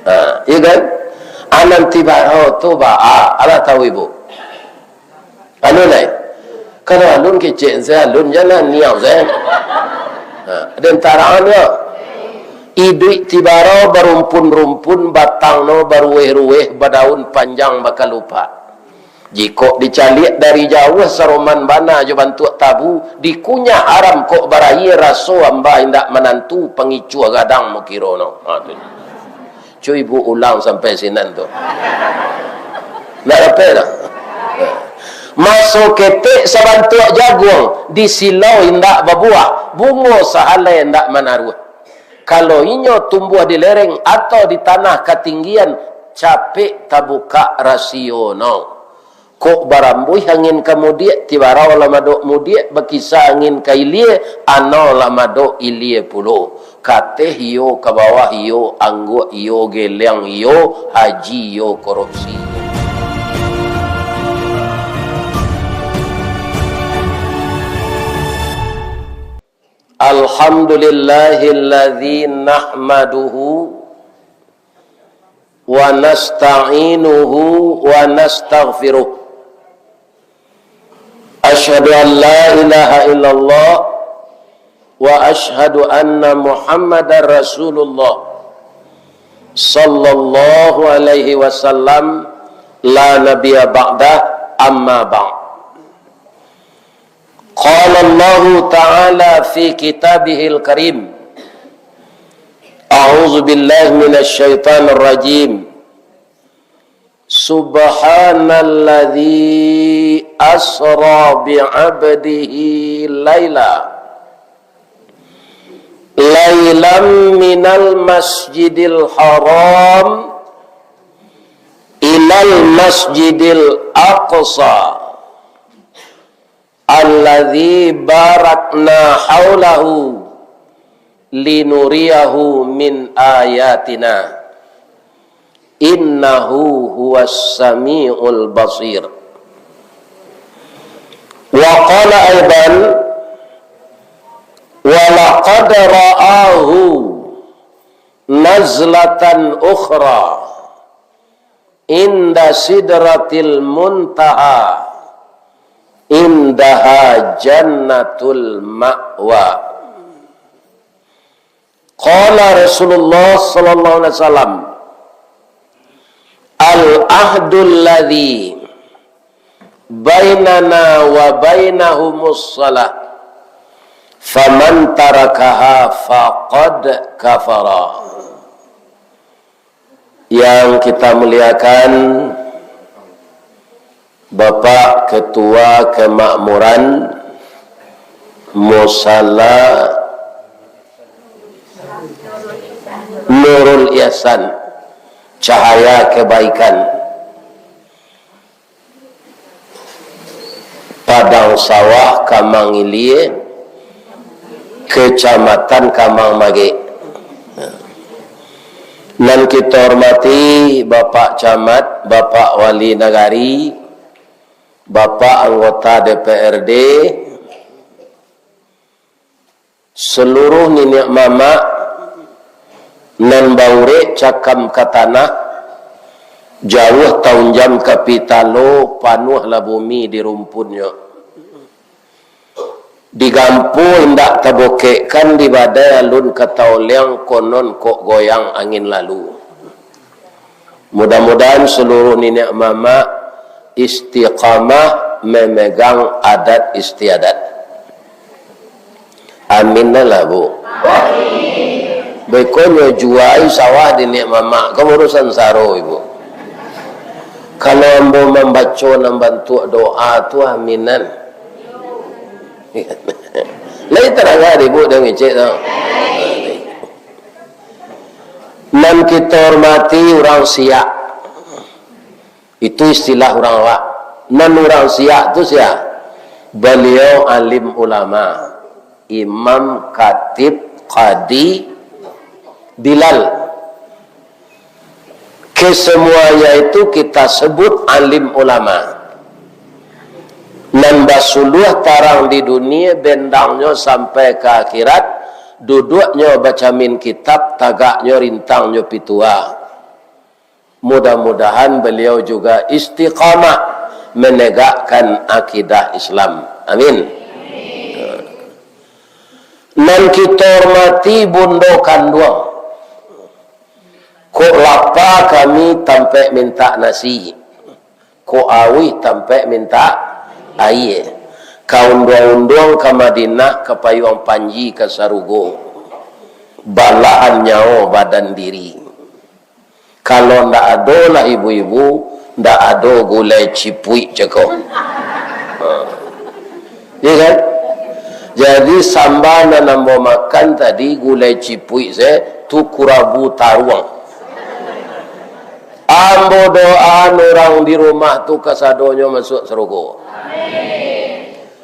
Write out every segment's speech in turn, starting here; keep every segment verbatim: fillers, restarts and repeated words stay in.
Ha, iyo kan? Anan tibaro tu ba, ah, alah tahu ibu. Alun lai. Kalau alun kecek se, alun jalan niang se. Ha, den tarang nyo. Iduik tibaro barumpun-rumpun, batang no baruweh-ruweh, badaun panjang bakalupak. Jikok dicaliak dari jauah, saroman bana jo bantuak tabu, dikunyah aram kok barayie, raso amba indak manantu, pangicuah gadang mukiro no. Ha, tu. Cu ibu ulang sampai sinan tu. Ndak dapek dah. Maso ketek sabantuak jaguang, disilau indak babuah, bungo sahalai indak manaruah. Kalau inyo tumbuah di lereng atau di tanah katinggian, capek tabukak rasio no. Kok barambuih angin ka mudiak, tibarau lah madok mudiak, bakisa angin ka ilie, anau lah madok ilie pulo. Kateh iyo, ka bawah iyo, angguak iyo, geliang iyo, haji iyo, korupsi iyo. Alhamdulillahilladzi nahmaduhu wa nasta'inuhu wa nastaghfiruh. Asyhadu an la ilaha illallah wa asyhadu anna Muhammadar Rasulullah sallallahu alaihi wasallam, la nabiyya ba'dah, amma ba'd. Qala Allahu ta'ala fi kitabihil karim. A'udzu billahi minasy syaithanir rajim. Subhanalladzi asra bi'abdihi laila. Lailam minal masjidil haram ilal masjidil aqsa. Alladzi barakna haulahu linuriyahu min ayatina. Innahu huwas samiul basir. Wa qala aidan, wa laqad ra'ahu nazlatan ukhra inda sidratil muntaha, indaha jannatul ma'wa. Qala Rasulullah sallallahu alaihi wasallam, al ahdul ladzi bainana wa bainahumus shalah, faman tarakaha faqad kafara. Yang kita muliakan, Bapak Ketua Kemakmuran Musala Nurul Ihsan, Cahaya Kebaikan, Padang Sawah, Kamang Ilie, Kecamatan Kamang Magek. Nan kita hormati Bapak Camat, Bapak Wali Nagari, Bapak Anggota D P R D, saluruh niniak mamak nan baurek cakam ka tanah, jauah taunjam ka pitalo, panuahlah bumi di rumpunnyo. Digampo indak tabokekkan, di badai alun ka taoliang, konon kok goyang angin lalu. Mudah-mudahan saluruh niniak mamak istiqamah memegang adat istiadat. Amin lah, Bu. Bekonyo juai sawah di niniak mamak, ka urusan saro, Ibu. Kalau ambo mambaco nan bantuak doa tu, aminan. Lai tarang di Ibu, dah ngecek tu. Nan kita hormati urang Siak. Itu istilah urang awak. Nan urang Siak tu sia? Baliau alim ulama, imam, khatib, qadi, bilal. Kesemuanya itu kita sebut alim ulama. Nan basuluah tarang di dunia, bendangnyo sampai ka akhirat, duduaknyo bacamin kitab, tagaknyo rintangnyo pitua. Mudah-mudahan beliau juga istiqamah menegakkan akidah Islam. Amin. Nan kito hormati bundo kanduang, kok lapa kami tampek mintak nasi, kok auih tampek mintak aia. Ka unduang-unduang ka Madinah, ka payuang panji ka sarugo, balahan nyawo badan diri. Kalau ndak ado lah ibu-ibu, ndak ado gulai cipuik cako. Ha. Iya kan? Jadi samba nan ambo makan tadi gulai cipuik se tu kurabu taruang. Ambo doaan urang di rumah tu kasadonyo masuak sarugo.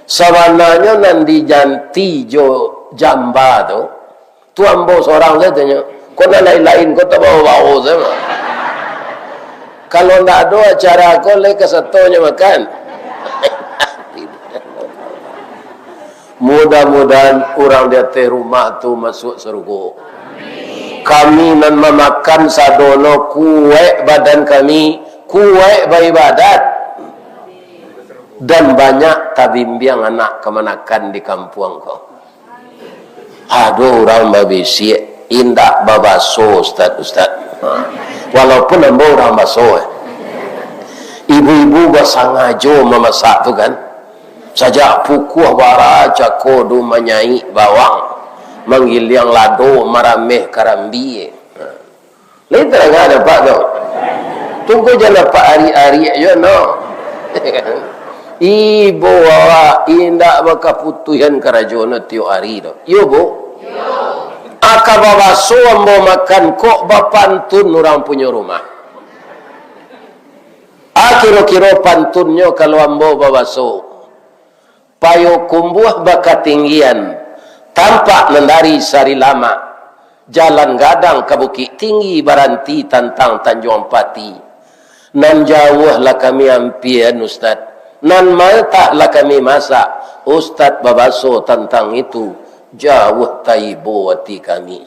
Sabananyo nan dijanti jo jamba tu, tu ambo sorang sajo nyo. Kok nan lain-lain ko tabao-bao sajo. Kalau ndak ado acara ko, lai kasatonyo makan. Mudah-mudahan urang di ateh rumah tu masuak sarugo. Kami nan mamakan sadono kuaik badan kami, kuaik baibadat. Dan banyak tabimbiang anak kamanakan di kampuang ko. Ado urang babisiak, "Indak babaso, Ustaz, Ustaz." Ha. Walaupun ambo urang baso, eh. Ibu-ibu basangajo mamasak tu kan. Sajak pukua bara cako tu manyaik bawang, manggiliang lado, marameh karambia. Ha. Lai tarang dapek tu. Tunggu jan dapek ariak-ariak jo no. Ibo awak indak bakaputuihan karajo no tiok ari tu. Iyo, Bu? Aka babaso ambo makan kok bapantun urang punyo rumah. Ah, kiro-kiro pantunnyo kalau ambo babaso. Payokumbuah bakatinggian, tampak nan dari Sarilamak, jalan gadang ka Bukiktinggi baranti tantang Tanjuang Pati. Nan jauah lah kami ampian, Ustaz. Nan maetah lah kami masak. Ustaz babaso tantang itu, jauah taibo ati kami.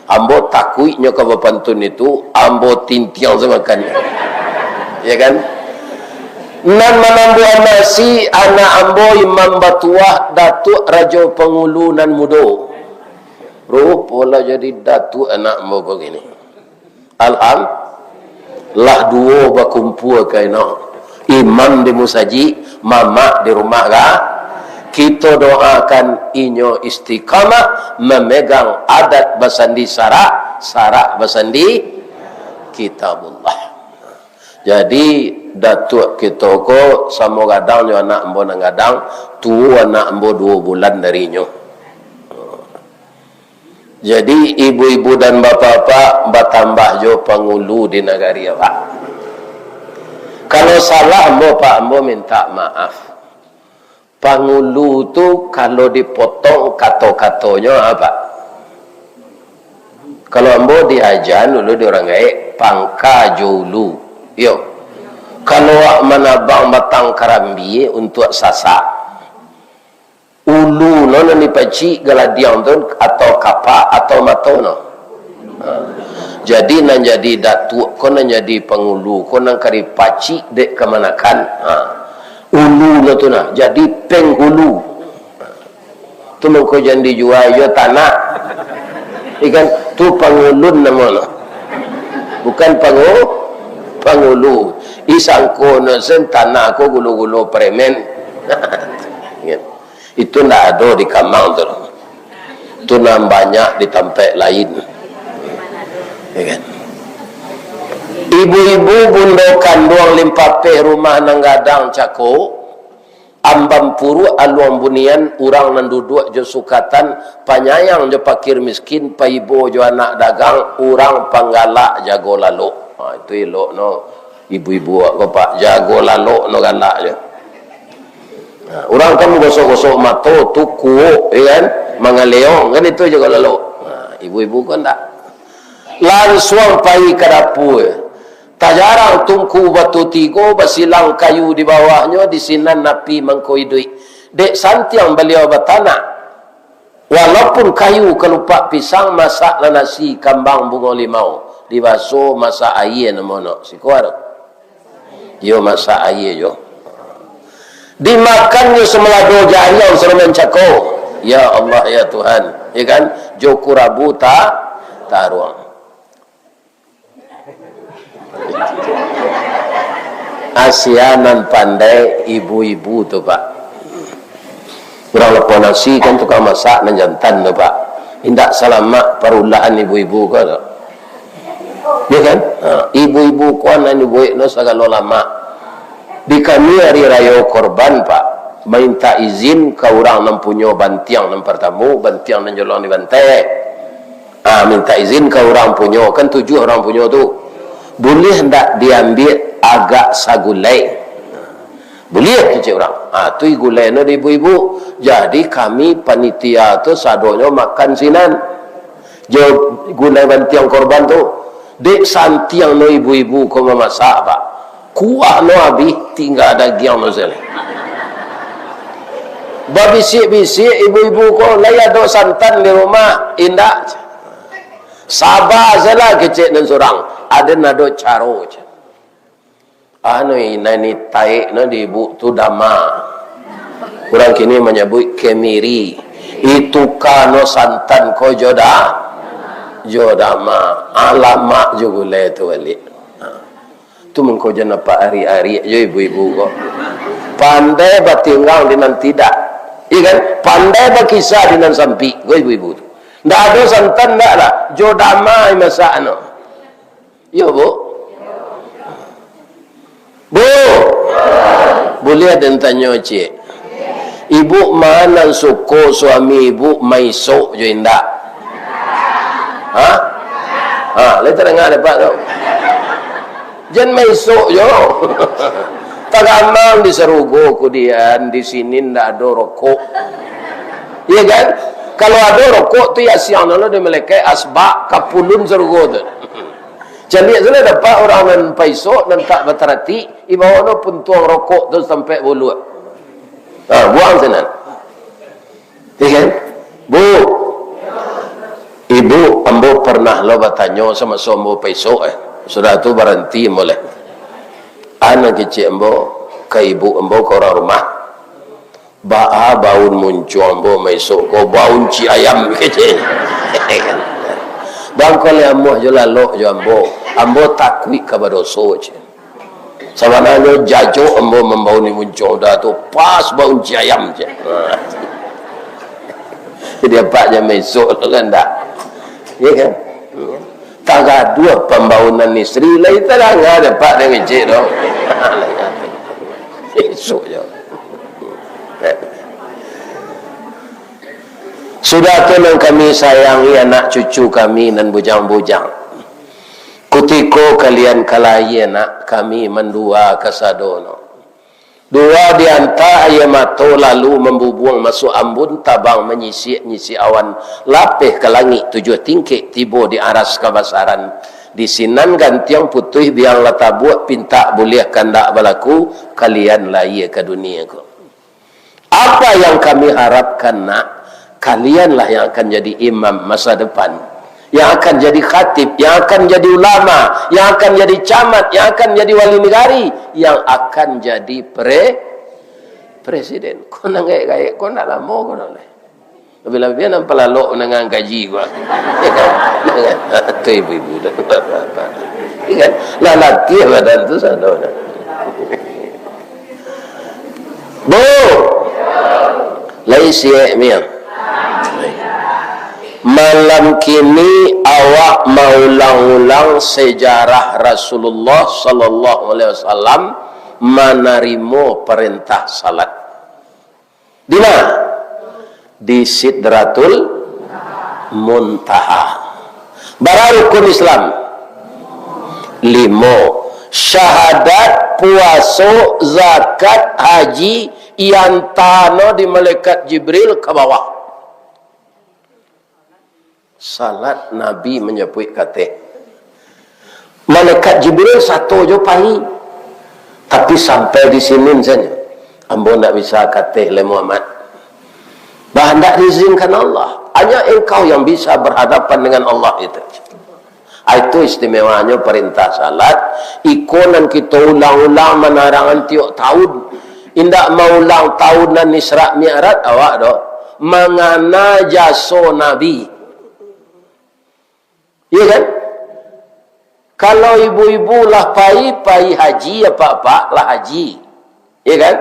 Ambo takuiknyo ka bapantun itu, ambo tintiang samakannyo. Ya kan? Nan manambuah nasi, anak ambo Imam Batuah, Datuak Rajo Pangulu nan mudo. Rupo lah jadi datuak anak ambo ko kini. Alham-, lah duo bakumpua ka ino. Imam di musajik, mamak di rumah ka. Kito doakan inyo istiqamah, mamegang adat basandi sarak, sarak basandi Kitabullah. Jadi, datuak kito ko samo gadang jo anak ambo nan gadang, tuo anak ambo duo bulan dari inyo. Jadi, ibu-ibu dan bapak-bapak, batambah jo pangulu di nagari awak. Kalau salah ambo, Pak, ambo mintak maaf. Pangulu tu kalau dipotong kato-katonyo apo? Kalau ambo diaja dulu di urang gaek, pangka jo ulu. Iyo. Kalau awak manabang batang karambia untuak sasak, ulu no nan dipacik galadiang tu atau kapak atau mato no. Ha. Jadi nan jadi datuak ko, nan jadi pangulu ko, nan ka dipacik dek kamanakan. Ha. Ulu no tu nah, jadi penghulu. Tu mangko jan dijua jo tanah. Ikan tu pangulun namo no. Bukan pangu-, pangulu. Isangko no sen tanah ko gulo-gulo premen. Itu ndak ado di kamang tu. Tu nan banyak di tampek lain. Ya kan? Ibu-ibu bundo kanduang limpapeh rumah nan gadang cako, ambam puruak aluang bunian, urang nan duduak jo sukatan, panyayang jo pakir miskin, paibo jo anak dagang, urang panggalak jago lalok. Ha, itu elok no. Ibu-ibu awak ko, Pak, jago lalok no galak je. Ha, urang kan gosok-gosok mato tu kuok, ya kan? Mangaleong, kan itu jago lalok. Ha, ibu-ibu ko ndak. Lansuang pai ka dapua. Tajarang tungku batu tigo, basilang kayu di bawahnyo, di sinan api mangko iduik. Dek santiang baliau batanak, walaupun kayu kalupak pisang, masaklah nasi kambang bungo limau. Dibaso masak aia namo no. Siko ado. Yo, masak aia jo. Dimakannyo samalado jariang saroman cako. Ya Allah, ya Tuhan. Ya kan? Jo kurabu ta-, taruang. Asianan pandai ibu-ibu tu, Pak. Urang lapau nasi kan tukang masak nan jantan tu, Pak. Indak salamak parulahan ibu-ibu ko tu. Ya kan? Ha, ibu-ibu ko nan dibuek no sagalo lamak. Di kami hari rayo Korban, Pak, minta izin ka urang nan punyo bantiang nan partamo, bantiang nan jolong dibantai. Ah, minta izin ka urang punyo, kan tujuah urang punyo tu. Buliah ndak diambiak agak sagulai? Buliah, kecek urang. Ah, tu gulai no di ibu-ibu. Jadi kami panitia tu sadonyo makan sinan. Jo gulai bantiang Korban tu. Dek santiang no ibu-ibu ko mamasak, Pak. Kuah no abih, tingga dagiang no sajo. Babisiak-bisiak ibu-ibu ko, "Lai ado santan di rumah?" "Indak." "Saba sajolah," kecek nan surang. "Aden ado caro," cek. Anu, inai ni taek no di ibu tu dama. Urang kini manyabuik kemiri. Ituka no santan ko jo da-, jo dama. Alamak jo gulai tu baliak. Ha. Tu mangko jan apak arik-arik jo ibu-ibu ko. Pandai batinggang di nan tidak. Iya kan? Pandai bakisah di nan sampik ko ibu-ibu tu. Ndak ado santan ndak lah. Jo dama masak no. Iyo, Bu? Bu! Buliah den tanyo ciek? Ibu ma nan suko suami ibu maisok jo indak? Ha? Ha, lai tadanga dek Apak tu? Jan maisok jo. Tagamang di sarugo kudian, di sini ndak ado rokok. Iya kan? Kalau ado rokok tu, ya siang dulu di malaikat asbak kapulun sarugo tu. Caliak sudah dapek urang nan paisok, nan tak bataratik, ibawa no puntuang rokok tu sampai buluak. Ha, buang sinan. Iya kan? Bu, ibu, ambo pernah lo batanyo samaso ambo paisok, eh. Sudah tu baranti ambo lai. Anu kecek ambo, ka ibu ambo, ka urang rumah. Baa baun muncuang ambo maisok ko, baun cik ayam, kecek. Bang, kok lai amuah jo lalok jo ambo, ambo takuik ka badoso, cek. Sabananyo jajok ambo mambaun muncuang uda tu, pas baun cik ayam, cek. Jadi apak jan maisok tu kan, ndak? Iya kan? Tagaduah pambaunan istri, lai tadanga dek apak dek ngecek tu. Isok jo. Sudah tu nan kami sayangi anak cucu kami nan bujang-bujang. Kutiko kalian ka lahia nak, kami mandua kasadonyo. Dua di anta aia mato lalu mambubuang masuak ambun, tabang manyisiak-nyisiak awan, lapeh ka langik tujuah tingkek, tibo di aras kabasaran. Di sinan gantiang putuih biang lah tabuak, pintak buliah kandak balaku, kalian lahia ka dunia ko. Apa yang kami harapkan, nak? Kalianlah yang akan jadi imam masa depan, yang akan jadi khatib, yang akan jadi ulama, yang akan jadi camat, yang akan jadi wali negari, yang akan jadi pre-, presiden. Ko nan gaek-gaek, ko ndak lamo ko doh lai. Labiah-labiah nan palalok manangah kaji ko. Tu ibu-ibu dah. Kan? Lah latiah badan tu sado dah. Bu! Lai siek, Miang? Malam kini awak maulang-ulang sejarah Rasulullah sallallahu alaihi wasallam manarimo parentah salat. Di ma? Di Sidratul Muntaha. Bara rukun Islam? Limo. Syahadat, puaso, zakat, haji, iantano di malaikat Jibril ka bawah. Salat Nabi manjapuik kateh. Malaikat Jibril sato jo pai. Tapi sampai di sinin sajo. Ambo ndak bisa kateh lai Muhammad. Bah ndak diizinkan Allah. Hanya engkau yang bisa berhadapan dengan Allah itu. Ah, itu istimewanyo parintah salat. Iko nan kito ulang-ulang manarangan tiok tahun. Indak maulang tahun nan Isra Mi'raj awak doh. Mangana jaso Nabi. Iya kan? Kalau ibu-ibu lah pai, pai haji, apak-apak lah haji. Iya kan?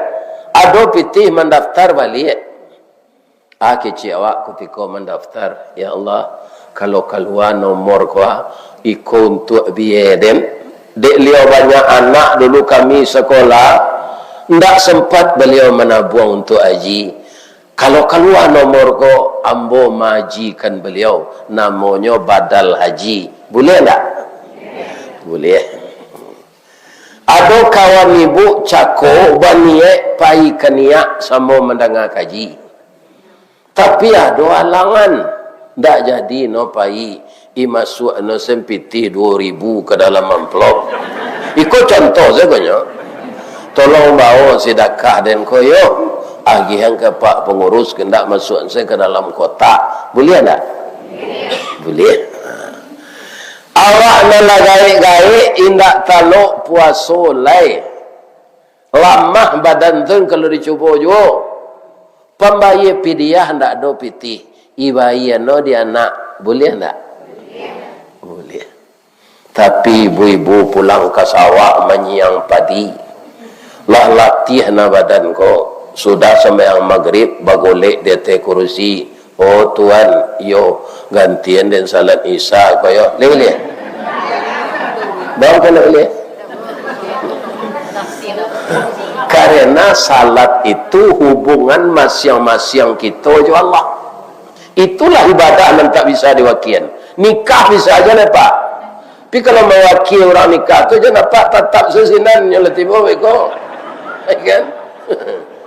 Ado pitih mandaftar baliak. Ah, kecek awak kutiko mandaftar, "Ya Allah, kalau kalua nomor ko, ah, iko untuak biaya den. Dek liau banyak anak dulu kami sakolah, ndak sempat baliau manabuang untuak haji. Kalau kalua nomor ko, ambo maajikan baliau, namonyo badal haji." Buliah ndak? Buliah. Ado kawan ibu cako baniaik pai ka niak samo mandanga kaji. Tapi ado alangan, ndak jadi no pai, i masuak no sen pitih duo ribu ka dalam amplop. Iko contoh sajo nyo. Tolong bawo sidakah den ko yo, agihan ka pak pangurus, kandak masuak sen ka dalam kotak. Buliah ndak? Buliah. Awak nan lah gaek-gaek, indak talok puaso lai. Lamah badan tu kalau dicubo juo. Pambayia pidiah ndak ado pitih. Ibayia no di anak. Buliah ndak? Buliah. Tapi ibu-ibu pulang ka sawah manyiang padi. Lah latiah na badan ko. Sudah sambayang magrib, bagolek di ateh kurusi. "Oh, Tuan, iyo, gantian den salat Isya ko yo." Leh, leh. Bang, kena leh. Karena salat itu hubungan masiang-masiang kito jo Allah. Itulah ibadah nan tak bisa diwakian. Nikah bisa aja lah, Pak. Tapi kalau mawakil urang nikah tu, jan apak tatap sasinan nyo lah tibo beko. Kan?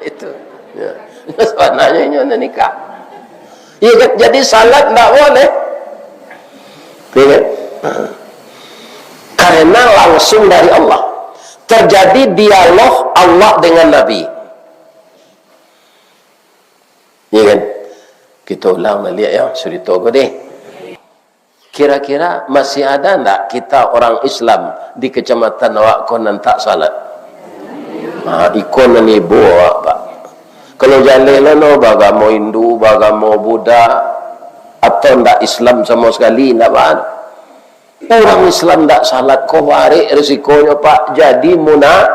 Itu. Ya. Sabananyo inyo nak nikah. Iya kan? Jadi salat ndak boleh. Iya kan? Ha. Karena langsung dari Allah. Terjadi dialog Allah dengan Nabi. Iya kan? Kita ulang balik ya, cerita ko deh. Kira-kira masih ada ndak kita orang Islam di kecamatan awak ko nan tak salat? Ha, iko nan ibo awak, Pak. Kalau jaleh lah no, bagamo Hindu, bagamo Buddha, atau ndak Islam sama sekali, ndak ba-, orang Islam ndak salat, ko barek risikonyo, Pak, jadi muna-,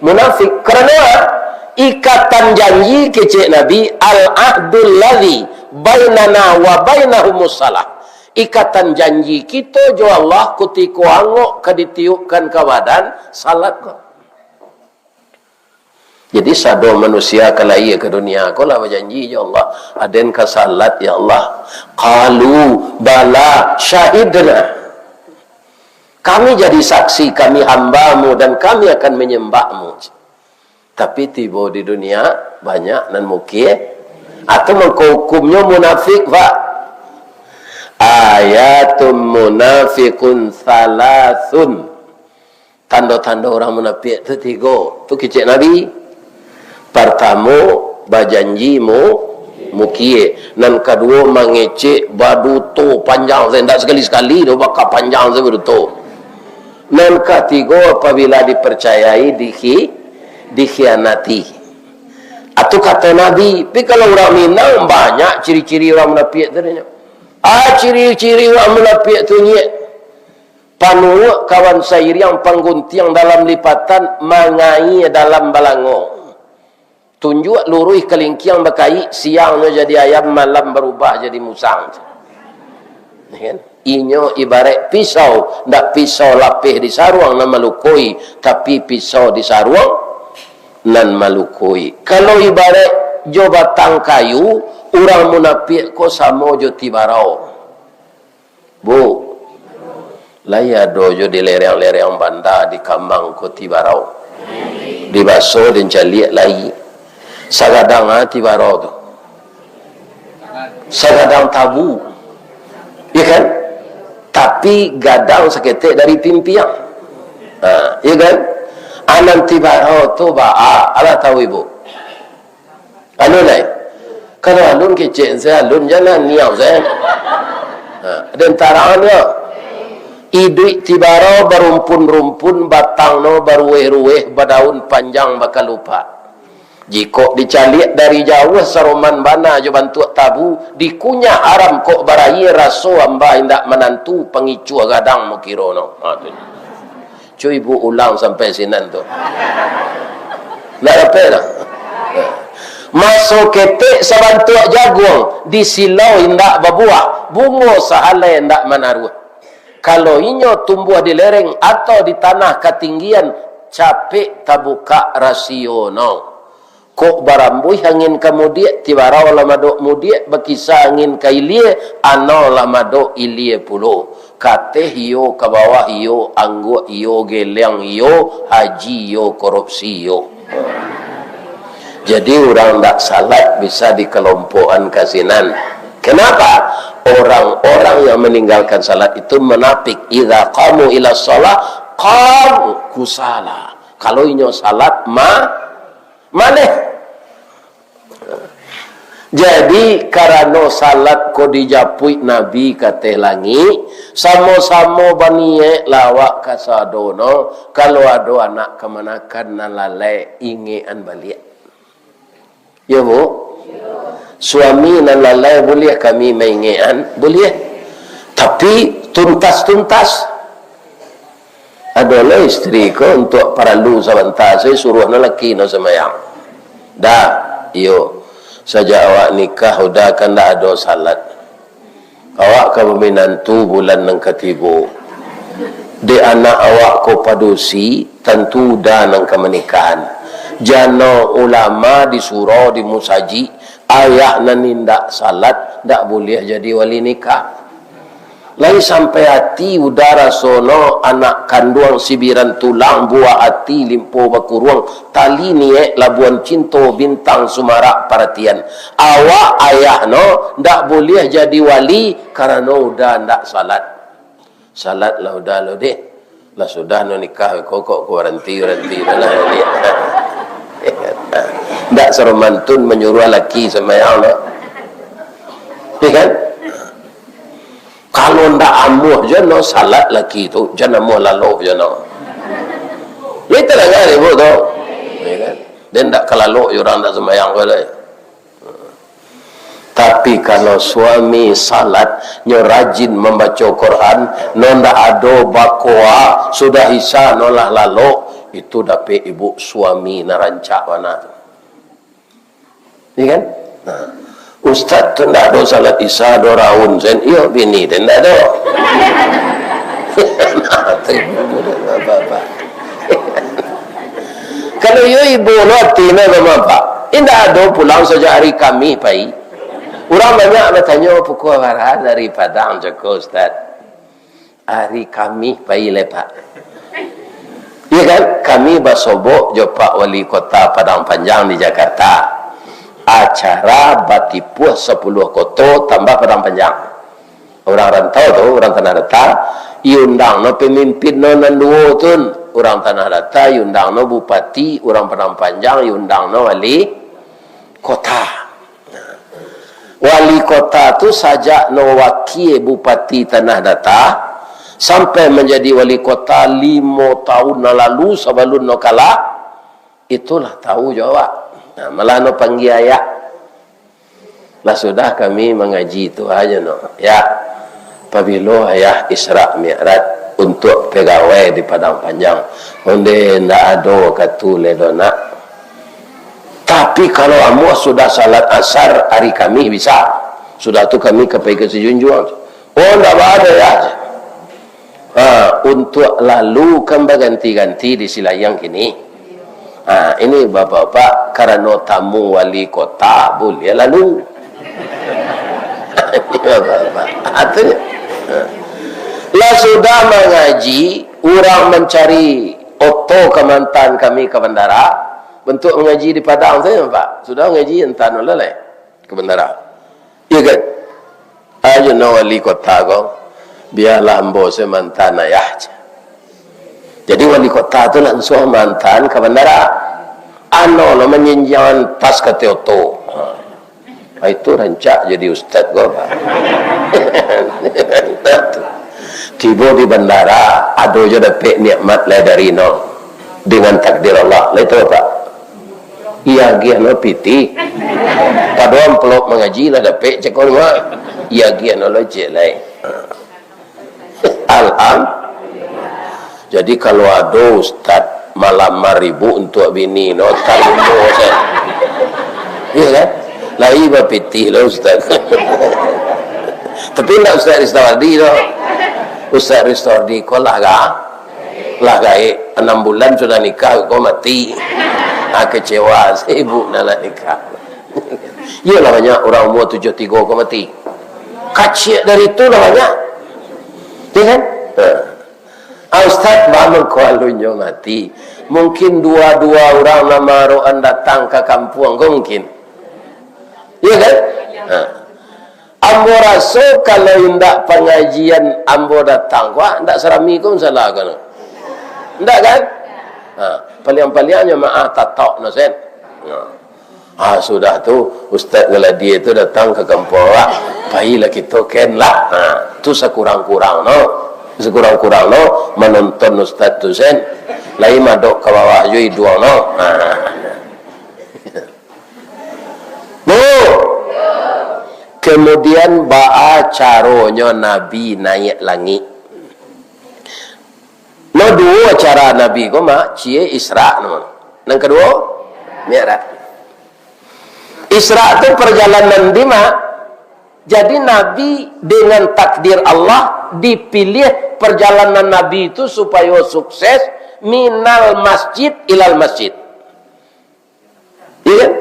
munafik. Karena ikatan janji, kecek Nabi, "Al-ahdul ladzi bainana wa bainahumus salah." Ikatan janji kito jo Allah kutiko angok ka ditiupkan ka badan, salat ko. Jadi, sado manusia ka lahia ka dunia ko lah bajanji jo Allah, "Aden ka salat, ya Allah." "Qalu bala syahidna." "Kami jadi saksi, kami hamba-Mu dan kami akan menyembah-Mu." Tapi tibo di dunia, banyak nan mukir. Atau mangko hukumnyo munafik, Pak. Ayatul munafiqun salasun. Tando-tando urang munafik tu tigo. Tu kecek Nabi. Partamo, bajanji mu-, mukie. Nan kaduo, mangecek baduto panjang, indak sakali-sakali doh, baka panjang sajo baduto. Nan katigo, apabila dipercayai, dikhi-, dikhianati. Atu kato Nabi, tapi kalau urang Minang, banyak ciri-ciri urang munafik tu, nyo. Ah, ciri-ciri urang munafik tu, nyek. Panuruik kawan sairiang, pangguntiang dalam lipatan, mangaia dalam balango. Tunjuak luruih kalingkiang bakaik, siangnyo jadi ayam, malam barubah jadi musang. Ya kan? Inyo ibarat pisau, ndak pisau lapeh di saruang nan malukoi, tapi pisau di saruang nan malukoi. Kalau ibarat jo batang kayu, urang munafik ko samo jo tibarau. Bu, lai ado jo di lereng-lereng banda di Kamang ko tibarau. Dibaso den caliak lai. Sagadang ah tibarau tu. Sagadang tabu. Ya kan? Tapi gadang saketek dari timpiang. Ha, ya kan? Anan tibarau tu baa, alah tahu ibu? Alun lai. Kalau alun kecek se alun, jan niang se. Ha, den tarang dia. Iduik tibaro barumpun-rumpun, batang no baruweh-ruweh, badaun panjang bakalupak. Jikok dicaliak dari jauah, saroman bana jo bantuak tabu, dikunyah aram kok barayie, raso amba indak manantu, pangicuah gadang mukiro no. Ha, tu. Cuy, ibu ulang sampai sinan tu. Ndak dapek dah. Maso ketek sabantuak jaguang, disilau indak babuah, bungo sahalai indak manaruah. Kalau inyo tumbuah di lereng atau di tanah katinggian, capek tabukak rasio no. Kok barambuih angin ka mudiak, tibarau lah madok mudiak, bakisa angin ka ilie, anau lah madok ilie pulo. Kateh iyo, ka bawah iyo, angguak iyo, geliang iyo, haji iyo, korupsi iyo. Jadi, urang ndak salat bisa dikelompokkan ka sinan. Kenapa? Orang-orang yang meninggalkan salat itu munafik. Idza qamu ila shalah, qamu kusala. Kalau inyo salat, ma-, maleh. Jadi, karano salat ko dijapuik Nabi ka ateh langik, samo-samo baniaik lah awak kasadono, kalau ado anak kamanakan nan lalai, ingekan baliak. Yo, Bu? Suami nan lalai buliah kami maingekan? Buliah. Tapi tuntas-tuntas. Ado lo istri ko untuak paralu sabanta, sajo suruah no laki no sambayang. Dah, iyo. Sajak awak nikah, Uda, kan ndak ado salat. Awak ka baminantu bulan nan katigo. Dek anak awak ko padusi, tantu Uda nan ka manikahan. Jano ulama di surau, di musajik, ayah nan indak salat, ndak buliah jadi wali nikah. Lai sampai ati Uda rasono, anak kanduang sibiran tulang, buah ati limpo bakuruang, tali niaik labuan cinto, bintang sumarak paratian. Awak ayah no ndak buliah jadi wali karano Uda ndak salat. Salat lah Uda lo deh. Lah sudah no nikah ko, kok ko baranti, baranti dah lah. Ndak saromantun manyuruah laki sambayang lo. Iya kan? Kalau ndak amuah jo no salat laki tu, jan amuah lalok jo no. Ni tadanga ibu tu. Ya kan? Dia ndak ka lalok jo urang ndak sembayang ko lai. Tapi kalau suami salat, nyo rajin mambaco Quran, no ndak ado bakoa, sudah Isya no lah lalok, itu dapek ibu suami nan rancak bana tu. Iya kan? Nah, ustaz tu ndak ado salat Isya, ado raun sen. Iyo, bini tu ndak ado. Nah, tu ibu tu apa-apa. Kalau iyo ibu lo ati no sama apa? Indak ado pulang sajak hari Kamih pai. Urang banyak batanyo, pukua bara dari Padang, cako ustaz. Ari Kamih pai lai, Pak. Iya kan? Kami basobok jo Pak Wali Kota Padang Panjang di Jakarta. Acara batipuah sapuluah koto tambah Padang Panjang. Urang rantau tu, urang Tanah Data, iundang no pamimpin no nan duo tu. Urang Tanah Data iundang no bupati, urang Padang Panjang iundang no wali kota. Wali kota tu sajak no wakie bupati Tanah Data, sampai manjadi wali kota limo taun nan lalu sabalun no kalah, itulah tahu jo awak. Nah, malah no panggia ayah. Lah sudah kami mangaji tu aja no. Ya, pabilo ayah Isra Mi'raj untuak pegawai di Padang Panjang? Onde ndak ado katu le do nak. Tapi kalau amuah sudah salat asar ari Kamih bisa. Sudah tu kami ka pai ka Sijunjuang. Oh, ndak baa doh, ya. Ha, untuak lalu kan baganti-ganti di Silayang kini. Ha, ini bapak-bapak, karano tamu wali kota, buliah lalu. Ini bapak-bapak. Ha, tu je. Ha. Lah sudah mangaji, urang mancari oto ka maantaan kami ka bandara. Bantuak mangaji di Padang tu, Pak. Sudah mangaji, antaan lah lai ka bandara. Iya kan? Ayo no wali kota ko, bialah ambo se maantaan ayah, jar. Jadi wali kota tu lansuang maantaan ka bandara. Ano lo manjinjiangan tas ka oto. Ha. Itu rancak jadi ustaz ko, Pak. Tibo di bandara, ado jo dapek nikmat lai dari no. Dengan takdir Allah, lai tahu, Pak? Iya agiah no pitih. Pado amplop mangaji lah dapek, cako mah. Iya agiah no lo cek lai. Alham-, Jadi, kalau ado ustaz malamar ibu untuak bini no, tarimo sajo. Iya kan? Lai bapitih lah ustaz. Tapi ndak Ustaz Ristawardi doh. Ustaz Ristawardi ko lah ga-, lah gaek, anam bulan sudah nikah ko mati. Ah, kecewa si ibu nan lah nikah. Iyolah, banyak urang umua tujuah tigo ko mati. Kaciak dari tu lah banyak. Iya kan? Ha. Ah, ustaz, ba mangko alunnyo mati? Mungkin dua-dua urang nan maroan datang ka kampuang ko mungkin. Iya kan? Ha. Ambo raso kalau indak pangajian ambo datang ko, ah, indak sarami ko masalah ko. Indak kan? Ha. Paliang-paliang jamaah tatok no, sen. Ha. Ah, sudah tu, Ustaz Ngaladi tu datang ka kampuang awak, pailah kito ken lah. Ha, tu sakurang-kurang no. Sakurang-kurang no, manonton Ustaz tu sen. Lai madok ka bawah jo iduang no. Ha. Bu, kemudian baa caronyo Nabi naiak langik? No duo acara Nabi ko, Mak, ciek Isra namo. Nan kaduo, Mi'raj. Isra tu perjalanan di, Mak. Jadi Nabi dengan takdir Allah dipilih perjalanan Nabi itu supayo sukses minal masjid ilal masjid. Iya kan?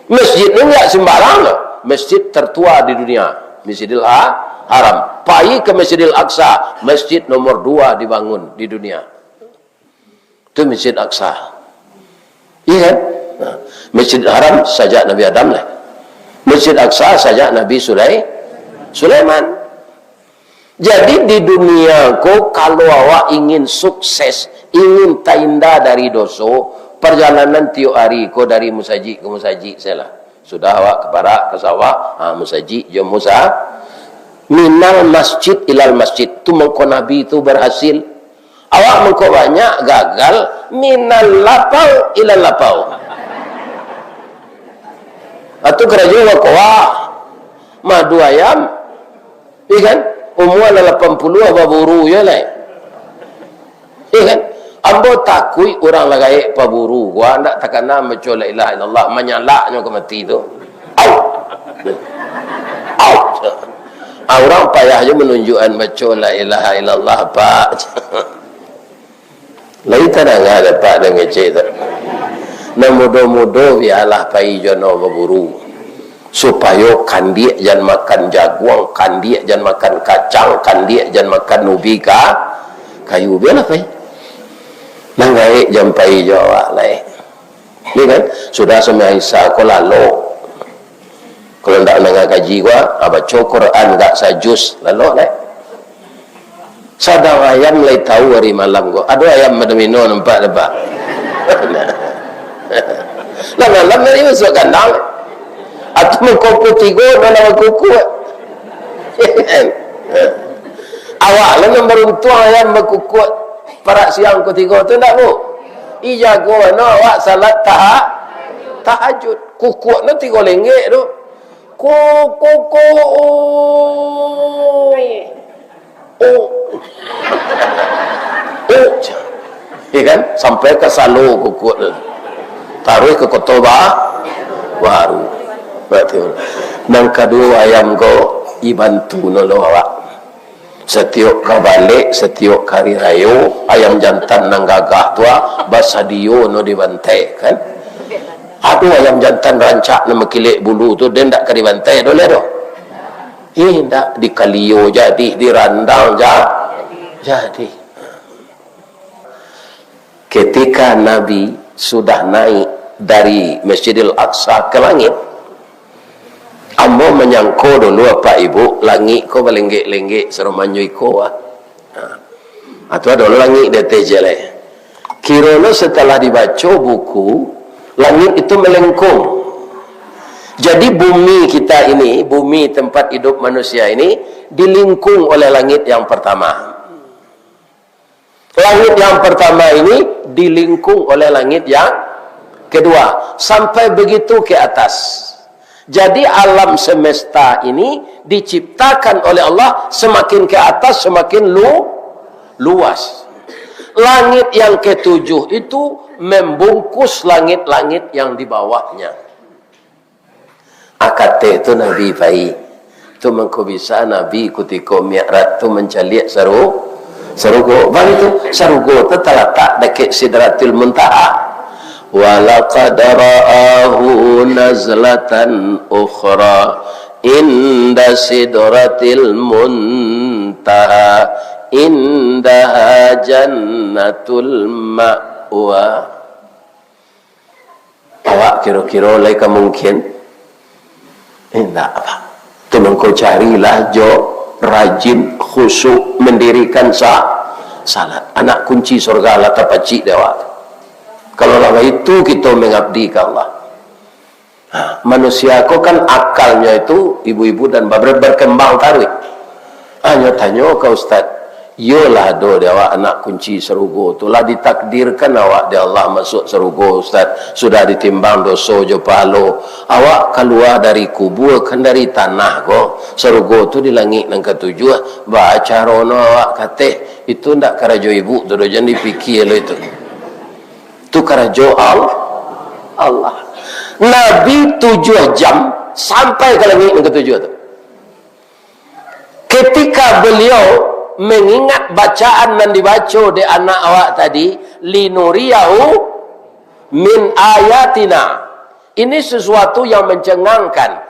Masjid ni nggak sembarang loh. Masjid tertua di dunia, Masjidil Ha-, Haram. Pai ke Masjidil Aqsa, masjid nomor dua dibangun di dunia. Itu Masjid Aqsa. Iya kan? Nah, Masjid Haram sajak Nabi Adam lah. Masjid Aqsa sajak Nabi Sulai-, Sulaiman. Jadi, di dunia ko, kalau awak ingin sukses, ingin tainda dari doso, parjalanan tiok ari ko dari musajik ka musajik sajolah. Sudah awak ka parak, ka sawah, ha, musajik jo musa-, minal masjid ilal masjid. Tu mangko Nabi tu berhasil. Awak mangko banyak gagal, minal lapau ilal lapau. Atu karajo bakoa, madu ayam, iya kan? Umua lah lapan puluah baburu yo lai. Iya kan? Ambo takuik urang lah gaek paburu, gua ndak takana baco la ilaha illallah, manyalaknyo ka mati tu. Au! Au! Ah, urang payah jo manunjuakan baco la ilaha illallah, Pak. Lai tadanga dek Pak dek ngecek tu. Nan mudo-mudo bialah pai jo no baburu. Supayo kandiak jan makan jaguang, kandiak jan makan kacang, kandiak jan makan ubi ka-, kayu. Bialah pai. Nan gaek jan pai jo awak lai. Ni kan, sudah sumbayang Isya ko lalok. Kalau ndak mandanga kaji ko, ah, baco Quran agak sajus, lalok dek. Sadang ayam lai tahu ari malam ko. Ado ayam badomino nampak dek Pak. Lah malam tadi masuak kandang. Atau mangkopu tigo, malam kukuak. Awak lah nan baruntuang ayam bakukuak parak siang ko tigo tu, ndak, Bu? Ih, jago no awak salat taha-, tahajud. Kukuak no tigo lenggek tu. Ku, ku, ku, oh. Oh. Oh. Ya kan? Sampai ka Salo kukuak tu. Taruih ka Koto Ba-, Baru. Berarti, nan kaduo ayam ko, ibantu no lo awak. Satiok ka balek, satiok ka ari rayo, ayam jantan nan gagah tu, ah, basadio no dibantai, kan? Ado ayam jantan rancak nan bakilek bulu tu, den ndak ka dibantai doh lai doh. Indak, dikalio jadi, dirandang ja-, jadi. Ketika Nabi sudah naik dari Masjidil Aqsa ke langit, ambo manyangko dulu, Apak Ibu, langik ko balenggek-lenggek saromanyo iko, ah. Ha. Atau ado langik di ateh je lai. Kironyo setelah dibaco buku, langit itu melengkung. Jadi bumi kita ini, bumi tempat hidup manusia ini, dilingkung oleh langit yang pertama. Langit yang pertama ini dilingkung oleh langit yang kedua, sampai begitu ke atas. Jadi, alam semesta ini diciptakan oleh Allah, semakin ke atas, semakin lu-, luas. Langit yang ketujuh itu membungkus langit-langit yang di bawahnya. Akateh tu Nabi pai. Tu mangko bisa Nabi kutiko Mi'raj tu mancaliak saru-, sarugo. Baitu, sarugo tu talatak dakek Sidratil Muntaha. "Wa laqad ra'ahu nazlatan ukhra inda Sidratil Muntaha, indaha jannatul ma'wa." Awak kiro-kiro lai ka mungkin? Indak, Pak. Tu mangko carilah jo rajin, khusyuk, mandirikan sa-, salat. Anak kunci surga lah tapacik di awak tu. Kalau lah baitu kito mangabdi ka Allah. Ha, manusia ko kan akalnyo itu, ibu-ibu dan bapak, berkembang taruih. Hanyo tanyo ka ustaz, iyolah ado di awak anak kunci sarugo tu, lah ditakdirkan awak di Allah masuak sarugo, ustaz, sudah ditimbang doso jo pahalo. Awak kalua dari kubua kan dari tanah ko, sarugo tu di langik nan katujuah, baa carono awak ka ateh? Itu ndak karajo ibu tu doh, jan dipikia lo itu. Tu karajo Al-, Allah. Nabi tujuah jam sampai ka langik nan katujuah tu. Ketika beliau mengingat bacaan nan dibaco dek anak awak tadi, "Linuriyahu min ayatina." Ini sesuatu yang mencengangkan.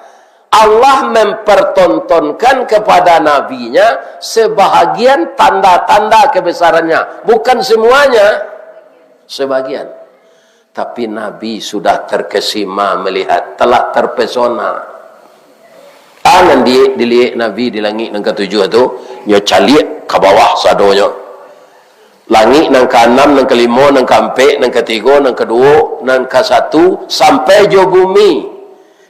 Allah mempertontonkan kepada nabinya sebahagian tanda-tanda kebesarannya. Bukan semuanya, sebahagian. Tapi Nabi sudah terkesima melihat, telah terpesona. Tangan di, diliek Nabi di langik nan katujuah tu, nyo caliak ka bawah sadonyo. Langik nan kaanam, nan kalimo, nan kaampek, nan katigo, nan kaduo, nan kasatu, sampai jo bumi.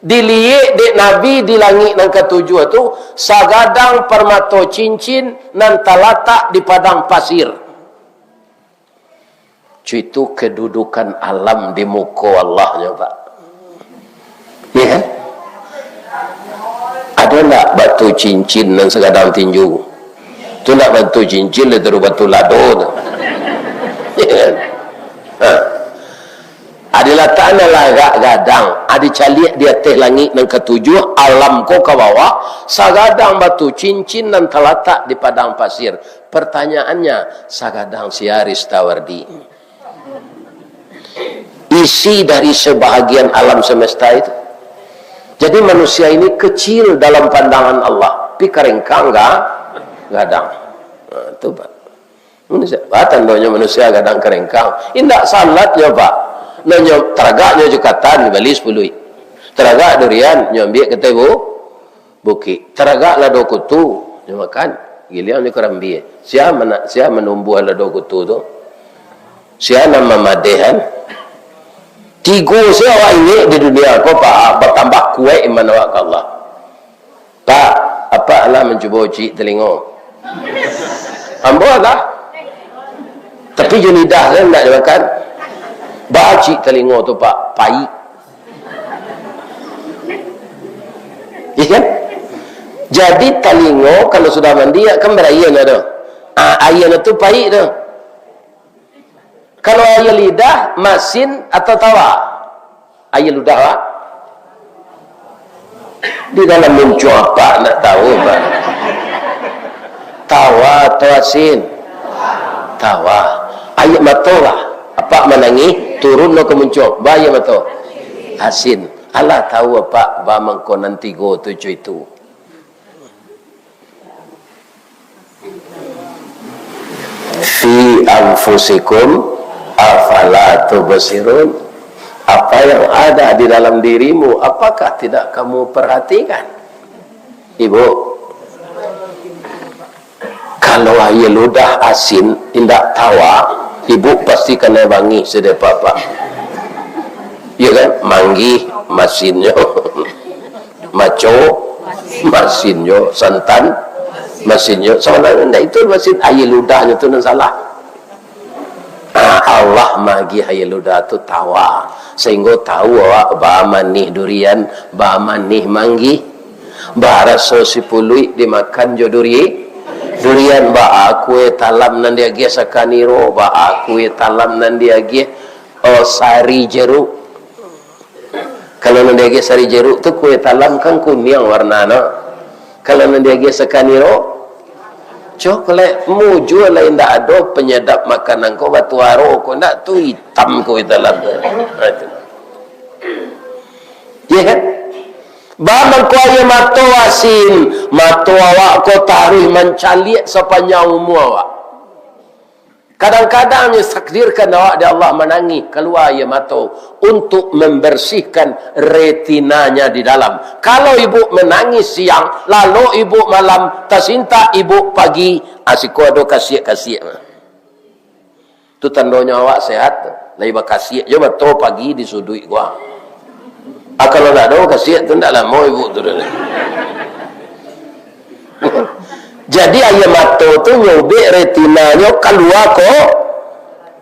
Diliek dek Nabi di langik nan katujuah tu, sagadang parmato cincin nan talatak di padang pasir. Cuitu kedudukan alam di muko Allah nyo, Pak. Ya kan? Ado ndak batu cincin nan sagadang tinju? Tu ndak batu cincin, lah taruih batu lado tu. Ya kan? Ha. Ado latakan lah agak gadang, ado caliak di ateh langik nan katujuah, alam ko ka bawah, sagadang batu cincin nan talatak di padang pasir. Pertanyaannya, sagadang sia Ristawardi? Isi dari sebahagian alam semesta itu. Jadi, manusia ini kecil dalam pandangan Allah, tapi karengkang ga-, gadang. Nah, tu, Pak. Manusia, apa tandonyo manusia gadang karengkang? Indak salatnyo, Pak. Nyo taragaknyo jukatan, bali sapuluah. Taragak durian, nyo ambiak ka ateh bu-, bukik. Taragak lado kutu, nyo makan. Giliang nyo karambia. Sia mana-, sia manumbuah lado kutu tu? Sia nan mamadehan? Tigo se awak ingek di dunia ko, Pak, batambah kuaik iman awak ka Allah. Pak, apak lah mancubo cik talingo. Ambo lah. Tapi jo lidah kan ndak dimakan. Bacik talingo tu, Pak, paik. Iya kan? Jadi talingo kalau sudah mandi, kan baraia nyo tu. Ah, aia nyo tu paik tu. Kalau aia lidah, masin atau tawa? Aia ludah, Pak. Di dalam muncuang apak ndak tahu, Pak. Tawa atau asin? Tawa. Aia mato, Pak. Apak manangih, turun lo ka muncuang. Ba aia mato. Asin. Alah tahu apak, ba mangko nan tigo tu, cuy tu. Fi anfusikum afala tubsirun. Apa yang ada di dalam dirimu, apakah tidak kamu perhatikan? Ibu, kalau aia ludah asin, indak tawa, ibu pasti kanai bangih sadai apak. Ya kan? Manggih masinnyo. Maco, masinnyo. Santan, masinnyo. Sabananyo ndak itu masin, aia ludahnyo tu nan salah. Allah magiah aia ludah tu tawa, sahinggo tahu awak ba manih durian, ba manih manggih, ba raso sipuluik dimakan jo duri-, durian, baa kue talam nan diagiah sakaniro, baa kue talam nan diagiah, oh, sari jeruk. Kalau nan diagiah sari jeruk tu, kue talam kan kuniang warnanyo. Kalau nan diagiah sakaniro, coklat. Mujua lai indak ado panyadap makanan ko batuaro ko, indak tu itam kue talam tu. Ha, tu. Ya kan? Ba mangko aia mato asin, mato awak ko taruih mancaliak sapanjang umua awak. Kadang-kadang ditakdirkan awak dek Allah manangih, kalua aia mato untuk mambarsihkan retinanya di dalam. Kalau ibu manangih siang, lalok ibu malam, tasintak ibu pagi, ah, siko ado kasiak-kasiak. Tu tandonyo awak sehat tu. Lai bakasiak jo mato pagi di suduik gua. Ah, kalau ndak ado kasiak tu, ndak lamo ibu tu dah. Jadi, aia mato tu nyobek retinanyo, kalua ko-,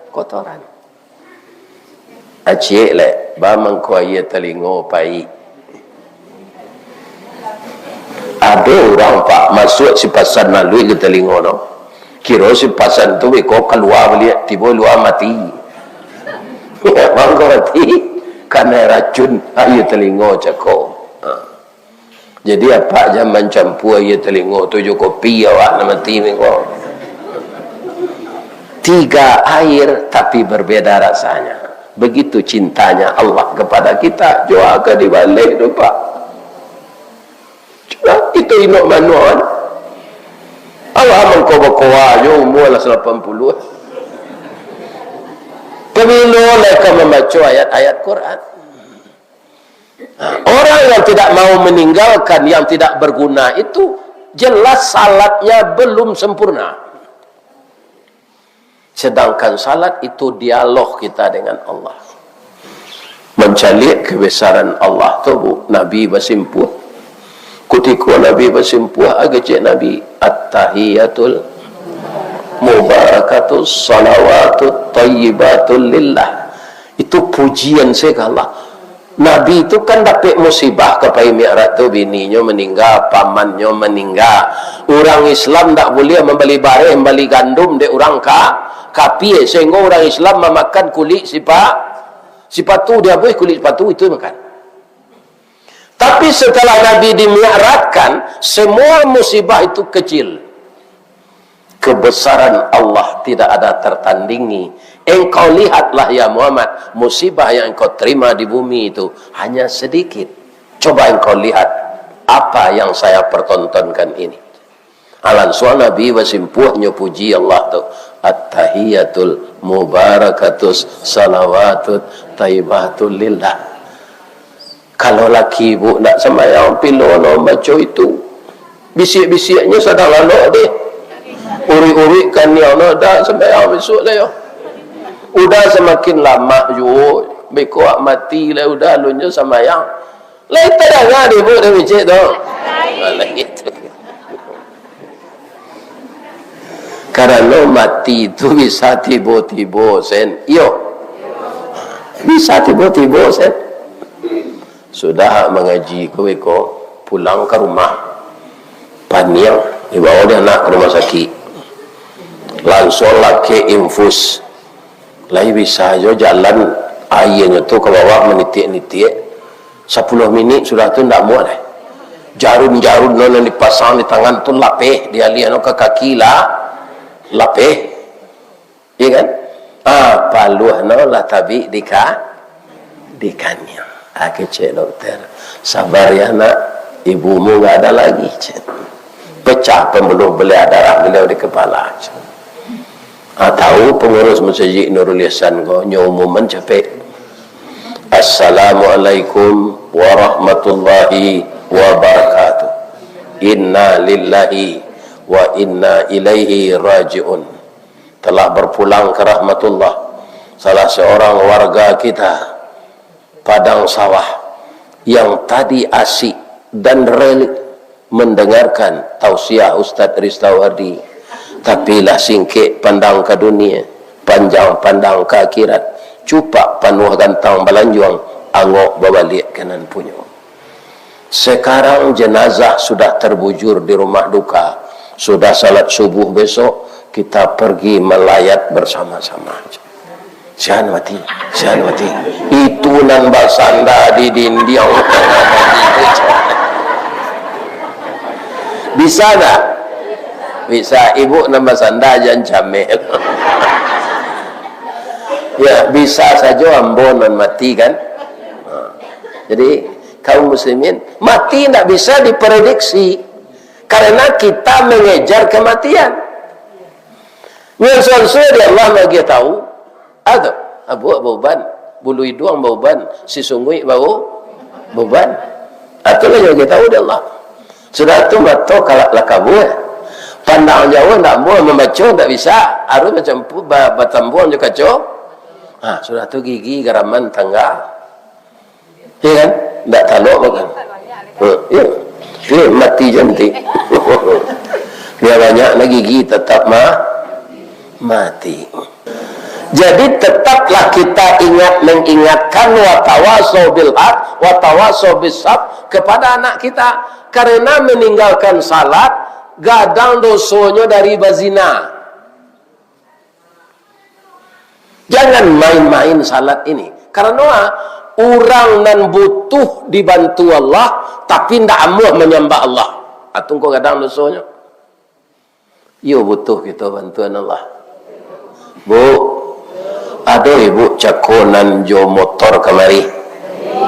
kotoran. Acik lek, ba mangko aia talingo paik. Ado urang, Pak, masuak sipasan lalu ka talingo no. Kiro sipasan tu beko kalua baliak, tibo lua mati. Mangko mati, kanai racun, aia talingo cako. Ha. Jadi, apak jan mancampua aia talingo tu jo kopi, awak nan mati minggu. Tiga air, tapi berbeda rasanya. Begitu cintanya Allah kepada kita, jua ka dibaleh tu, Pak. Cubo, itu inok manuak kan? Allah mangko bakoa jo umua lah salapan puluah. Pabilo lai ka mambaco ayat-ayat Quran? Orang yang tidak mau meninggalkan yang tidak berguna itu, jelas salatnya belum sempurna. Sedangkan salat itu dialog kita dengan Allah. Mancaliak kebesaran Allah tu, Bu, Nabi basimpuah. Kutiko Nabi basimpuah, a kecek Nabi, "At-tahiyatul mubarakatus salawatut thayyibatul lillah." Itu pujian se ka Allah. Nabi tu kan dapek musibah ka pai Mi'raj tu, bininyo maningga, pamannyo maningga. Urang Islam ndak buliah mambali bareh, mambali gandum dek urang ka-, kapia, sahinggo urang Islam mamakan kulik sipa-, sipatu, diabuih kulik sipatu itu makan. Tapi setelah Nabi dimi'rajkan, semua musibah itu kecil. Kebesaran Allah tidak ada tertandingi. Engkau lihatlah, ya Muhammad, musibah yang engkau terima di bumi itu hanya sedikit. Coba engkau lihat apa yang saya pertontonkan ini. Alansuang Nabi basimpuahnyo puji Allah tu. At-tahiyatul mubarakatus salawatut taibatul lillah. Kalau laki ibu ndak sambayang, pilo no baco itu. Bisiak-bisiaknyo sadang lalok deh. Uruik-uruik kaniang no, dak sambayang bisuak lai yo. Udah samakin lamah juo, beko awak mati lai, udah alunnyo sambayang. Lai tadanga deh ibu dari micik tu. Lai gitu. Karano mati tu bisa tibo-tibo, Sen. Iyo. Bisa tibo-tibo, Sen. Sudah mangaji ko beko, pulang ka rumah. Paniang, dibawa dek anak ka rumah sakik. Lansuang lakek infus. Lai bisa jo jalan, aianyo tu ka bawah manitiak-nitiak. Sapuluah minik sudah tu ndak muak deh. Jarun-jarun nan dipasang di tangan tu lapeh, dialiah no ka kaki lah lapeh. Iya kan? Ah, paluah no lah tabik di ka-, di kaniang. Ah, kecek dokter. Sabar ya nak, ibumu nggak ada lagi, cek. Pecah pembuluh belah darah beliau di kepala, cek. Ah, tahu pengurus Masjid Nurul Ihsan ko, nyo umuman capek. Assalamualaikum warahmatullahi wabarakatuh. Inna lillahi wa inna ilaihi raji'un. Telah berpulang ke rahmatullah salah seorang warga kita Padang Sawah yang tadi asik dan relik mendengarkan tausiah Ustaz Ristawardi, tapi lah singkek pandang ka dunia, Panjang pandang ka akhirat, cupak panuah gantang balanjuang, angok babaliak ka nan punyo. Sekarang jenazah sudah terbujur di rumah duka, sudah salat subuh besok, kita pergi melayat bersama-sama. Sia nan mati, sia nan mati. Itu nan basanda di dindiang. Bisa tak? Bisa. Ibu nan basanda jan cameh. Ya, bisa sajo ambo nan mati, kan? Ha. Jadi, kaum muslimin, mati ndak bisa diprediksi, karena kita mengejar kematian. Nyo sunsua di Allah bagi tahu, atau abuak bauban, bulu iduang bauban, sisunguik bau-, bauban. Atau lah bagi tahu di Allah. Sudah tu mato kalak lah kabua. Pandang jauah ndak buah, mambaco ndak bisa. Harus macam pu-, ba-, batambuang jo kaco. Ha, sudah tu gigi garaman tangga. Iya kan? Ndak talok makan. Ha, iya. Iya, mati jantik. Biar banyak lah gigi tetap ma-, mati. Jadi, tetaplah kita ingat mengingatkan, watawasau bil haq, watawasau bis sab, kepada anak kita. Karena meninggalkan salat, gadang dosonyo dari bazina. Jangan main-main salat ini. Karena urang nan butuh dibantu Allah, tapi ndak amuah manyambah Allah. Atau engkau gadang dosonyo. Iyo, butuh kito bantuan Allah. Bu, ado ibu cako nan jo motor kamari?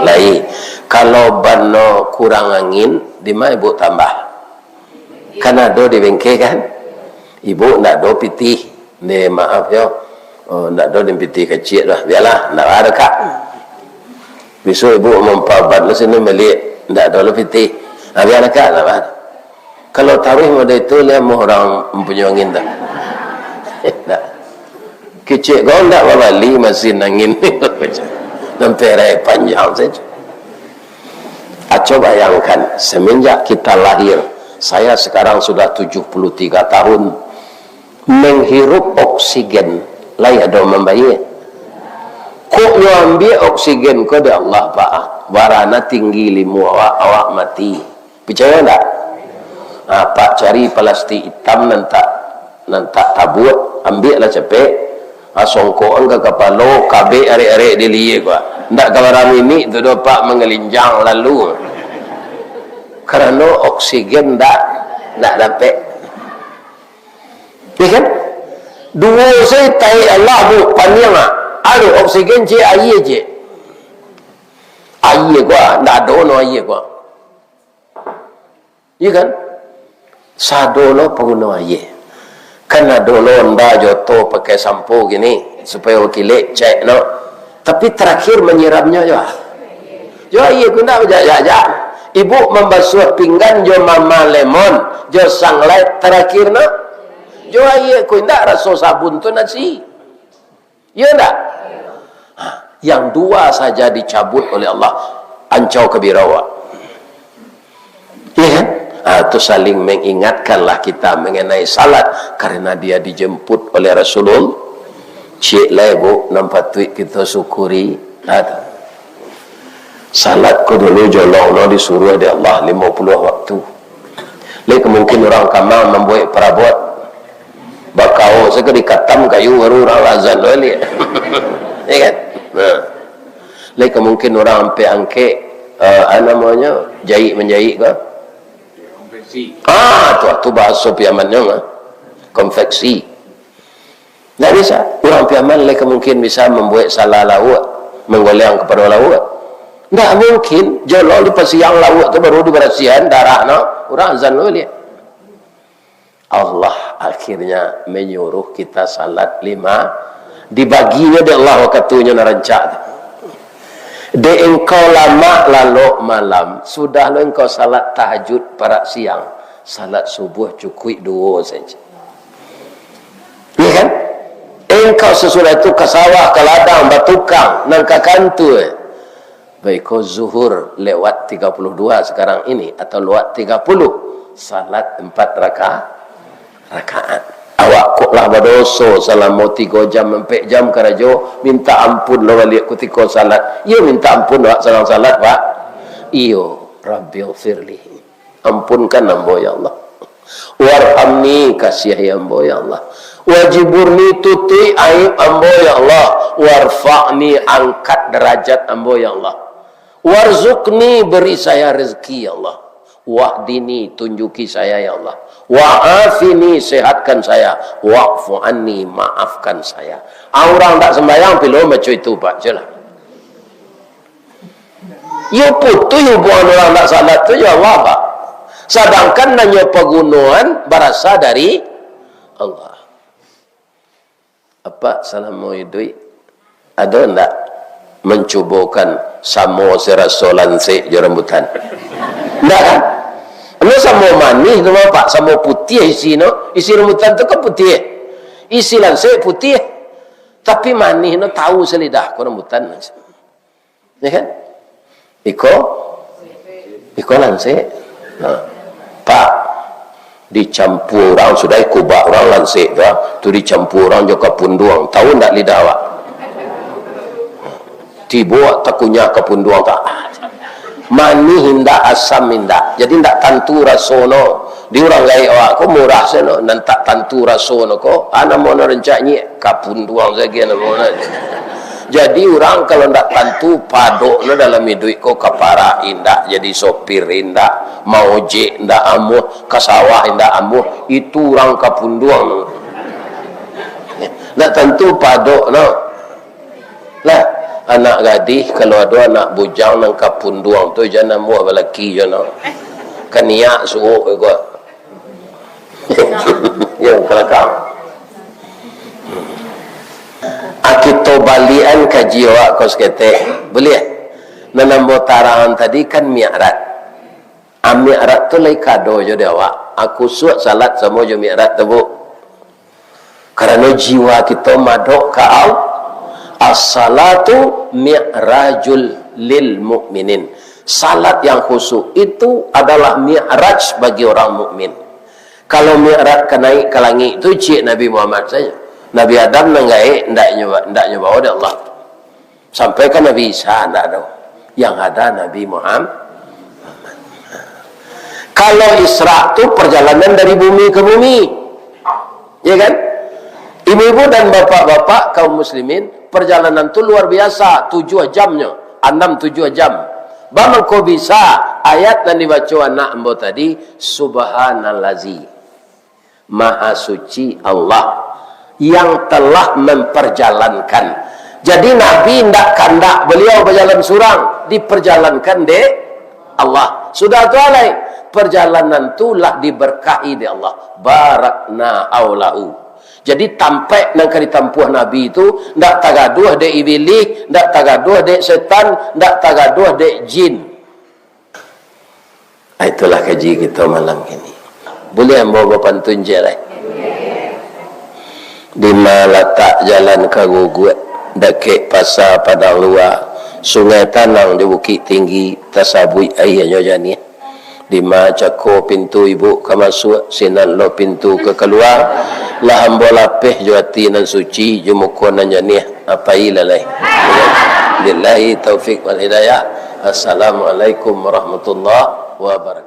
Lai. Kalau ban no kurang angin, di ma ibu tambah? Kan ado di bengke, kan? Ibu ndak ado pitih. Nde, maaf yo. Oh, ndak ado di pitih kecik lah. Bialah, ndak ado, Kak. Bisuak ibu mampabat lah sini baliak. Ndak ado lah pitih. Ha, bialah, Kak, ndak ado. Kalau taruih model itu, lihat mau orang mempunyai angin tak? Ndak. Kecik kau ndak babali masin angin. Sampai rai panjang saja. Aco bayangkan, semenjak kita lahir, saya sekarang sudah tujuh puluh tiga tahun, menghirup oksigen, lai ado mambayia? Kok nyo ambiak oksigen ko dek Allah, Pak? Barana tinggi limo awak, awak mati. Picayo ndak? Ha, Pak cari palastik itam nan tak, nan tak tabuak, ambiaklah capek. Ha, songkokan ka kapalo, kabek arek-arek di liek ko. Ndak ka barani tu doh, Pak, mangalinjang lalu. Karano oksigen ndak, ndak dapek. Ya kan? Duo se taik Allah, Bu, paniang ah. Ado oksigen ciek, aia ciek. Aia ko, ndak ado no aia ko. Iya kan? Sado lo paguno aia. Kan ado lo onda jo oto pakai sampo kini, supayo bakilek, cek no. Tapi terakhir manyiramnyo jo a? Jo aia, ko indak bajak-jak. Ibu mambasuah pinggan jo mama lemon, jo sunlight terakhir no. Jo aia, ko indak raso sabun tu nasi. Iya ndak? Ha, yang dua saja dicabut oleh Allah, ancau ka birau awak. Iya kan? Ha, tu saling mengingatkanlah kita mengenai salat, karena dia dijemput oleh Rasulullah. Ciek lai, Bu, nan patuik kita syukuri. Ha, tu. Salat ko dulu jolong no disuruh dek Allah limo puluah waktu. Lai ka mungkin urang kama mambuek parabot. Bakau se ka dikatam kayu, baru urang lah azan tu baliak. Ya kan? Nah. Lai ka mungkin urang ampek angkek, eh, apa namonyo, jaik manjaik ko? Konveksi. Ah, tu, tu bahaso Piamannyo mah. Konveksi. Ndak bisa. Urang Piaman lai ka mungkin bisa mambuek sala lauak, manggoleang kapado lauak. Ndak mungkin, jolong dipasiang lauak tu baru dibarasiahan darah no, urang azan dulu baliak. Allah akhirnya menyuruh kita salat lima, dibaginyo dek Allah wakatunyo nan rancak tu. Dek engkau lamak lalok malam, sudah lo engkau salat tahajud parak siang, salat subuh cukuik duo saja. Ya kan? Engkau sesudah itu ka sawah, ka ladang, batukang, nan ka kantua. Baiko zuhur lewat tiga puluh dua sekarang ini, atau lewat tiga puluh, salat empat raka-, rakaat. Awak kok lah badoso salamo tigo jam, ampek jam karajo, minta ampun lo baliak kutiko salat. Iyo, minta ampun awak sadang salat, Pak? Iyo, Rabbighfirli. Ampunkan ambo, ya Allah. Warhamni, kasiahi ambo, ya Allah. Wajburni, tutuik aib ambo, ya Allah. Warfa'ni, angkat darajat ambo, ya Allah. Warzuqni, beri saya rezeki, ya Allah. Wahdini, tunjuki saya, ya Allah. Wa'afini, sehatkan saya. Wa'fu anni, maafkan saya. Ah, urang ndak sembayang, pilo maco itu, Pak, je lah. Yo putuih hubungan urang ndak salat tu jo Allah, Pak. Sadangkan nan nyo pagunoan barasa dari Allah. Apak salamo iduik, ado ndak mancubokan samo saraso lansek jo rambutan? Ndak kan? Anu samo manih tu, Pak, samo putiah isi no. Isi rambutan tu kan putiah. Isi lansek putiah. Tapi manih no tau salidah ko rambutan. Ya kan? Iko, iko lansek. Nah, Pak, dicampua urang, sudah kubak urang lansek tu, ah, tu dicampua urang jo kapunduang. Tau ndak lidah awak? Tibo awak takunyah kapunduang tu. Manih indak, asam indak. Jadi ndak tantu raso no. Di urang gaek awak ko murah sajo no, nan tak tantu raso no ko, ah, namo no rancak nyiak, kapunduang sajo namo no. Jadi urang kalau ndak tantu padok no dalam iduik ko, ka parak indak, jadi sopir indak, maojek indak amuah, ka sawah indak amuah, itu urang kapunduang no. Ndak tantu padok no. Lah, anak gadih, kalau ado anak bujang nan kapunduang tu, jan amuah balaki jo no. Kaniak suok iko. Yo, kalakang. Ah, kito baliakan kaji awak ko saketek. Buliah? Nan ambo tarangan tadi kan mi'raj. Ah, mi'raj tu lai kado jo di awak. Ah, khusuak salat samo jo mi'raj tu, Bu. Karano jiwa kito madok ka Allah. As-salatu mi'rajul lil mu'minin. Salat yang khusyuk itu adalah mi'raj bagi orang mukmin. Kalau mi'raj ka naik ka langik tu, ciek Nabi Muhammad sajo. Nabi Adam nan gaek, ndak nyo, ndak nyo bawa dek Allah. Sampai ka Nabi Isa, ndak ado. Yang ada Nabi Muhammad. Kalau Isra tu perjalanan dari bumi ke bumi. Ya kan? Ibu-ibu dan bapak-bapak kaum muslimin, perjalanan tu luar biasa, tujuh jamnyo, anam tujuh jam. Bamangko bisa ayat nan dibaco anak ambo tadi, Subhanallazi. Maha suci Allah yang telah memperjalankan. Jadi Nabi ndak kandak beliau bajalan surang, diperjalankan dek Allah. Sudah tu alai, perjalanan tu lah diberkahi dek Allah. Barakna haulahu. Jadi tampek nan ka ditampuah Nabi tu ndak tagaduah dek ibilih, ndak tagaduah dek setan, ndak tagaduah dek jin. Ah, itulah kaji kito malam kini. Buliah ambo bapantun ciek lai? Dima latak jalan ka Guguak, dakek pasa Padang Lua, sungai tanang di Bukik Tinggi, tasabuik aianyo janiah. Dima cako pintu ibuk ka masuak, sinan lo pintu ka kalua, lah ambo lapeh jo ati nan suci, jo muko nan janiah. Apai lah lai. Billahi taufik wal hidayah. Assalamualaikum warahmatullahi wabarakatuh.